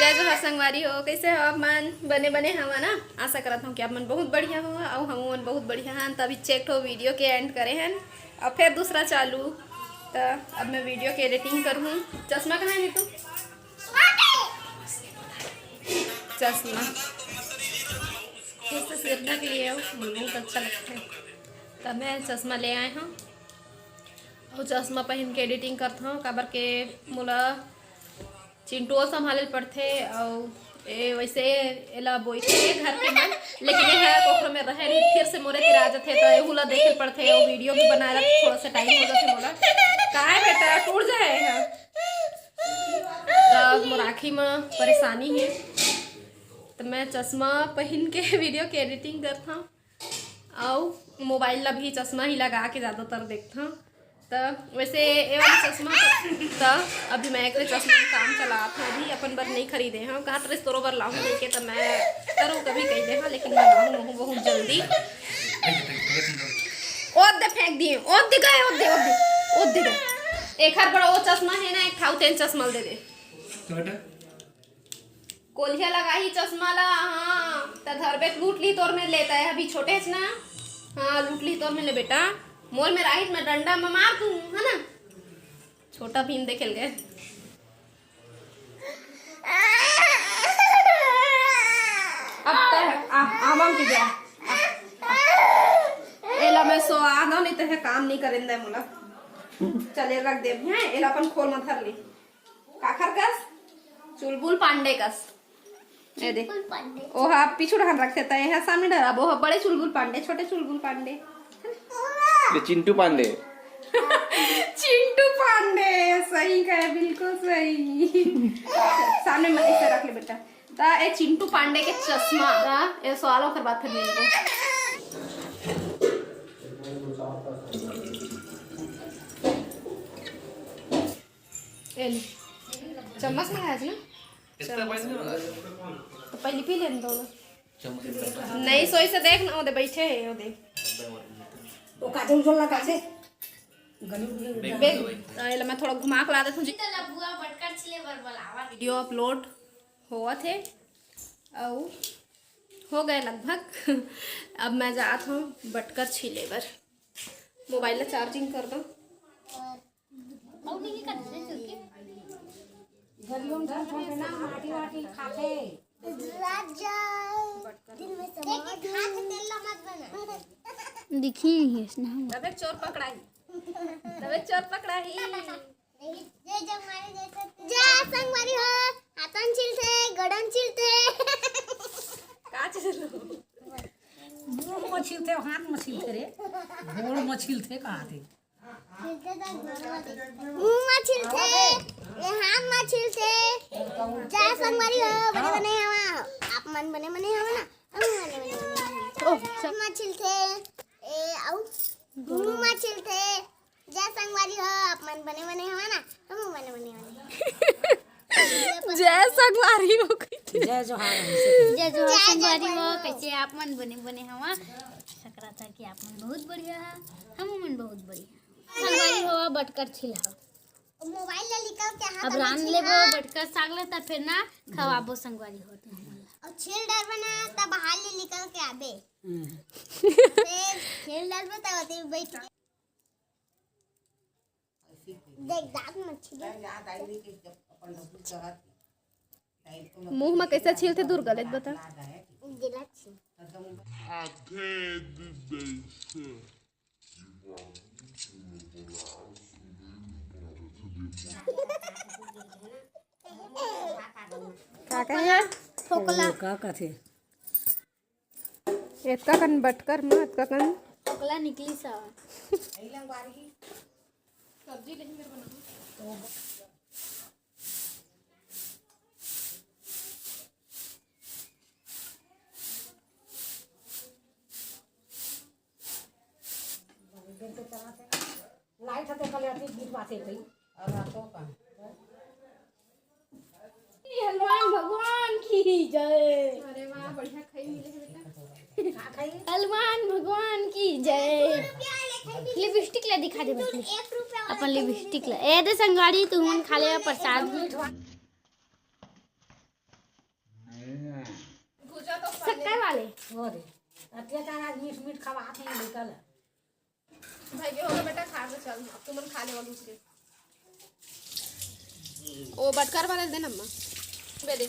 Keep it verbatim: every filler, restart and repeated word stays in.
जय जोहार संगवारी हो, कइसे हो आप मन? बने बने हवा ना? आशा करत हूँ कि आप मन बहुत बढ़िया हो, अउ हम मन बहुत बढ़िया हन। त अभी एक ठो वीडियो के एंड करे हन, अउ फिर दूसरा चालू। त अब मैं वीडियो के एडिटिंग करहूँ। चश्मा कहाँ है तू? चश्मा फिर से सिरना के लिए हो, बहुत अच्छा लगता है। त मैं चश्मा ले आए हूँ, अउ चश्मा पहन के एडिटिंग करत हूँ, काबर के मोला चिंटुओ संभाले ल पड़थे, अउ ए वैसे एला बोइथे घर के मन, लेकिन ये है कोखरो में रहे नहीं, फिर से मोरे तीर आ जाथे, त एहू ला देखे ल पड़थे, अउ वीडियो भी बनाए ला थोड़ा सा टाइम हो जाथे मोला। काय बेटा, टूट जाए है। त मोर आँखी में परेशानी है, त मैं चश्मा पहन के वीडियो के एडिटिंग करत हूँ, अउ मोबाइल ला भी चश्मा ही लगा के ज़्यादातर देखत हूँ। त वैसे ए वाला चश्मा त, त अभी मैं एकरे चश्मा में काम चलात हूँ, अभी अपन बर नहीं खरीदे हूँ, कहत रहिस तोरो बर लाहूँ कहिके, त मैं तरो कभी कह दे हूँ, लेकिन मैं लाहूँ, महूँ बहुत जल्दी। ओ दे फेंक दिए, ओ दे गए, ओ दे, ओ दे, ओ दे गए। एखर बर ओ चश्मा है ना, एक ठाऊ तेन चश्मा ल दे दे। कोलिया लगाही चश्मा ला, हाँ, त धरबे त लूट ली तोर में लेता है, अभी छोटे है ना, हाँ, लूट ली तोर में ले बेटा, मोर में राहित में डंडा में मार तू, है ना, छोटा भीम देखे ल गए। अब त आ, आमम के जा। एला मैं सोआ दो, नहीं तो है काम नहीं करें दे मोला। चले रख दे, हैं, एला अपन खोल में धर ली। काखर कस? चुलबुल पांडे कस। ए दे। चुलबुल पांडे। ओहा पीछू डहन रखथे, त एहा सामने डहर, अब ओहा बड़े चुलबुल पांडे, छोटे चुलबुल पांडे। ये चिंटू पांडे। चिंटू पांडे, सही कहे, बिल्कुल सही। सामने में ऐसे रख ले बेटा। त ए चिंटू पांडे के चश्मा, त ए सवाल ओकर बाद फिर मिलबो। ए ले। चम्मच मंगाया ना? इतना पैसा नहीं मंगाया। त पहले पी लेन दो ना। चम्मच नहीं, सोई से देख ना, ओदे बैठे है, ओदे। वो काजल उजल लगा से। गली उली बेग, एला मैं थोड़ा घुमा के ला देथूं जी। त लबुआ बटकर छिले बर बोलावा। वीडियो अपलोड होवत हे, अउ हो गए लगभग। अब मैं जात हूँ बटकर छीले बर। मोबाइल ला चार्जिंग कर दो। गलियों में झूठ होके ना माटी वाटी खाथे। राजा, दिन में से देख के हाथ तेल ला मत बना। दिखी नहीं है इसने। तबे चोर पकड़ाही, तबे चोर पकड़ाही। जय जंगमारी, जय सत-, जय संगवारी हो। हाथन छिलथे, गड़न छिलथे। का छिलथे? मुंह में छिलथे, हाथ में छिलथे रे। गोड़ में छिलथे कहा थे। मुंह में छिलथे, ये हाथ में छिलथे। जय संगवारी हो, बने बने हवा। आप मन बने बने हवा ना? हम बने बने हवा। ओह, हाथ में छिलथे, ए, अउ मुंह में छिलथे। जय संगवारी हो, आप मन बने बने हवा ना? हम बने बने हवा। जय संगवारी हो कहिथे। जय जोहार। जय जोहार जय संगवारी हो, जोहार। कैसे आप मन बने बने हवा? आशा करत है कि आप मन बहुत बढ़िया है, हम मन बहुत बढ़िया। संगवारी हो, बटकर छिलहा। मोबाइल ले निकल के हाथ अब में रांध छिलहा। लेबो बटकर साग ले, त फिर ना खवाबो संगवारी हो तुम मन ला। और छील डरबे ना, तब बाहर ले निकल के आबे। हम्म। फिर छील डरबे, तब ओती बैठ के देख, दांत मत छीले। मुंह में कैसे छीलथे दुर्गा ले बता। गिला छील। का कहे? फोकला। का कथे? एतका कन बटकर म, एतका कन। ओकला निकली सा। सब्जी नहीं मेरे बना। लाइट हते कल अति गीत बाते कई। और रातों का। हनुमान भगवान की जय। अरे वाह, बढ़िया खाई मिले है बेटा। का खाई? हनुमान भगवान की जय। लिपस्टिक ला दिखा दे बस। एक रुपया वाला अपन लिपस्टिक ला। ए दे संगवारी, तू मन खा ले प्रसाद। मीठ वा- वो दे। अतिया चार आज मीठ मीठ खवात हे लइका ल। भाई के होगा बेटा, खा के चल, अब तुमन खा ले वालू के। ओ बटकर वाले दे नम्मा। बे दे।